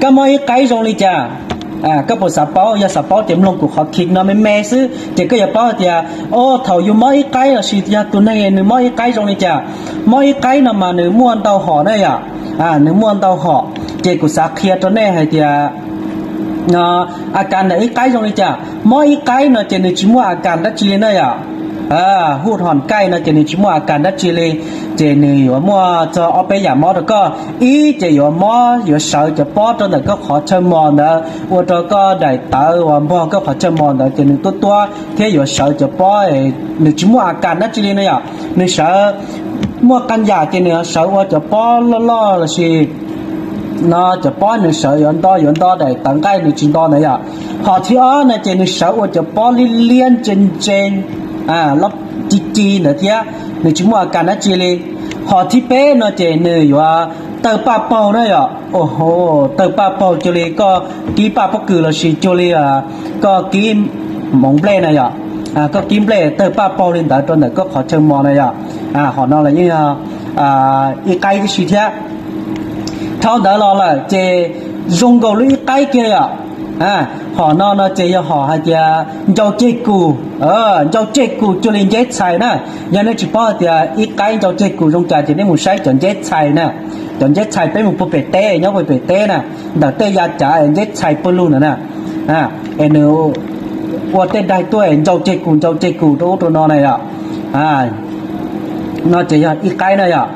Koj mob ib qaib zoo li cas? Koj puas xav paub? Yog xav paub ces mloog kuv qhov clip no me me xwb ces koj yuav paub hais tias, o, thaum yus mob ib qaib lossis yog tus neeg nws mob ib qaib zoo li cas. Mob ib qaib no mas nws muaj ntau hom na yom. Nws muaj ntau hom, ces kuv xav qhia rau nej hais tias a kas ntawm ib qaib zoo li cas. Mob ib qaib no ces nws tsis muaj a kas dab tsi li na yom. Hub hom kaij no ces nws tsis muaj a kas dab tsi li, ces nws yuav muaj txog ob peb yam mob rau koj. Ib ces yuav mob, yuav sawv cov pob rau ntawm koj qhov chaw mos ntawd, ua rau koj daim tawv uas npog koj qhov chaw mos ntawd ces nws tuab tuab thiab yuav sawv cov pob, nws tsis muaj a kas dab tsi li na yom. Nws sawv, muaj qee yam ces nws sawv ua cov pob loj loj lossis no cov pob nws sawv yuav nto yuav nto daim tawv nqaij nws tsis nto ntawd yom. Hom thib ob no ces nws sawv ua cov pob liab liab ntse ntse, ci ci ntawd thiab, nws tsis muaj a kas dab tsi li. Hom thib peb no ces nws yuav tawg paj paug na yom. Tawg paj paug cuag li koj kib paj pob kws lossis cuag li koj kib moov nplej na yom. Koj kib nplej tawg paj paug li ntawd rau ntawm koj qhov chaw mos na yom. Hom no los yeej yog ib qaib tib si thiab. Dhau ntawd los lawm ces zoo nkaus lub ib qaib kiag yom. Hom no no ces yog hom hais tias ncau ceg kus. Ncau ceg kus cuag li nceb txhais na. Yog nej tsis paub hais tias ib qaib ncau ceg kus zoo cas ces nej mus saib cov nceb txhais na. Cov nceb txhais peb mus puag pem teb, nyob puag pem teb na, ntawm tej ya cav es nceb txhais pawg lug ntawd na, es nws ua tej daig tuaj es ncau ceg kus ncau ceg kus rau ub rau no na yom. No ces yog ib qaib na yom.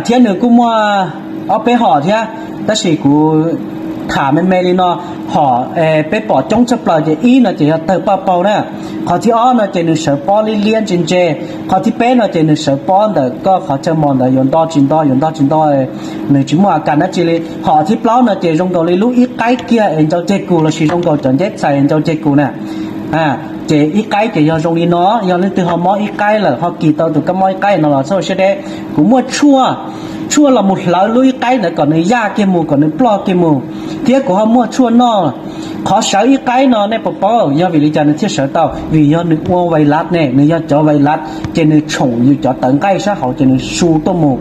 Thiab nws kuj muaj ob peb hom thiab, tab sis kuv tham me me li no, hom peb pom coob tshaj plaws ces ib no ces yog tawg paj paug na. Qhov thib ob no ces nws sawv pob liab liab ntse ntse. Qhov thib peb no ces nws sawv pob ntawm koj qhov chaw mos ntawd yuav nto tsis nto yuav nto tsis nto, nws tsis muaj a kas dab tsi li. Hom thib plaub no ces zoo nkaus li lub ib qaib kiag es ncau ceg kus lossis zoo nkaus cov nceb txhais ncau ceg kus na. Ces ib qaib ces yog zoo li no, yog leej twg ho mob ib qaib lawm ho kis tau tus kab mob ib qaib no los txhob siab deb. Kuv muaj tshuaj, tshuaj los mus hlawv lub ib qaib ntawd kom nws yaj kiag mus kom nws ploj kiag mus, thiab kuv ho muaj tshuaj noj. Qhov sawv ib qaib no nej puas paub yog vim li cas nws thiaj sawv tau? Vim yog nws ua vais lav ne, nws yog cov vais lav ces nws tshoom yus cov tawv nqaij sab hauv ces nws su tuaj mus.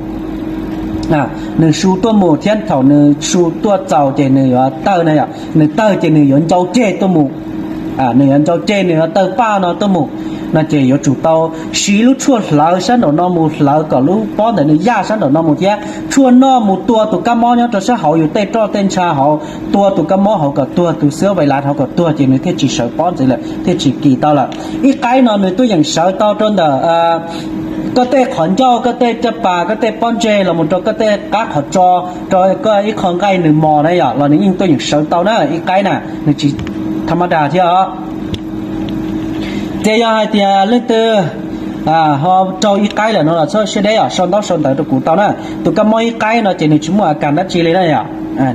Nws su tuaj mus thiab thaum nws su tuaj txaus ces nws yuav tawg na yom, nws tawg ces nws yuav ncau ceg tuaj mus. Nws yuav ncau ceg nws yuav tawg paj no tuaj mus, no ces yuav tsum tau siv lub tshuaj hlawv sab nraum no mus hlawv kom lub pob ntawd nws yaj sab nraum no mus thiab tshuaj noj mus tua tus kab mob nyob rau sab hauv yus tej roj tej ntsha hauv, tua tus kab mob hauv kom tuag, tus xwb vais lav hauv kom tuag ces nws thiaj tsis sawv pob ntxiv lawm thiaj tsis kis tau lawm. Ib qaib no nws tuaj yeem sawv tau rau ntawm koj tej qhov ncauj, koj tej caj pas, koj tej pob ntseg los mus rau koj tej qab qhov tso, rau koj ib qho nqaij nws mos na yom los nws yeej tuaj yeem sawv tau na. Ib qaib na nws tsis tham ma das thiab os. Ces yog hais tias leej twg ho raug ib qaib lawm no los txhob siab deb os, sau ntaub sau ntawv rau kuv tau na. Tus kab mob ib qaib no ces nws tsis muaj a kas dab tsi li na yom,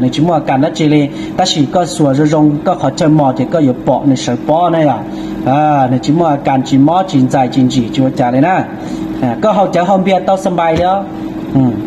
nws tsis muaj a kas dab tsi li, tab sis koj xuas zoo zoo koj qhov chaw mos ces koj yuav pom nws sawv pob na yom. Nws tsis muaj a kas, tsis mob tsis ntxais tsis ntsim tsis ua cas li na. Koj haus cawv haus npias tau xa npais li os.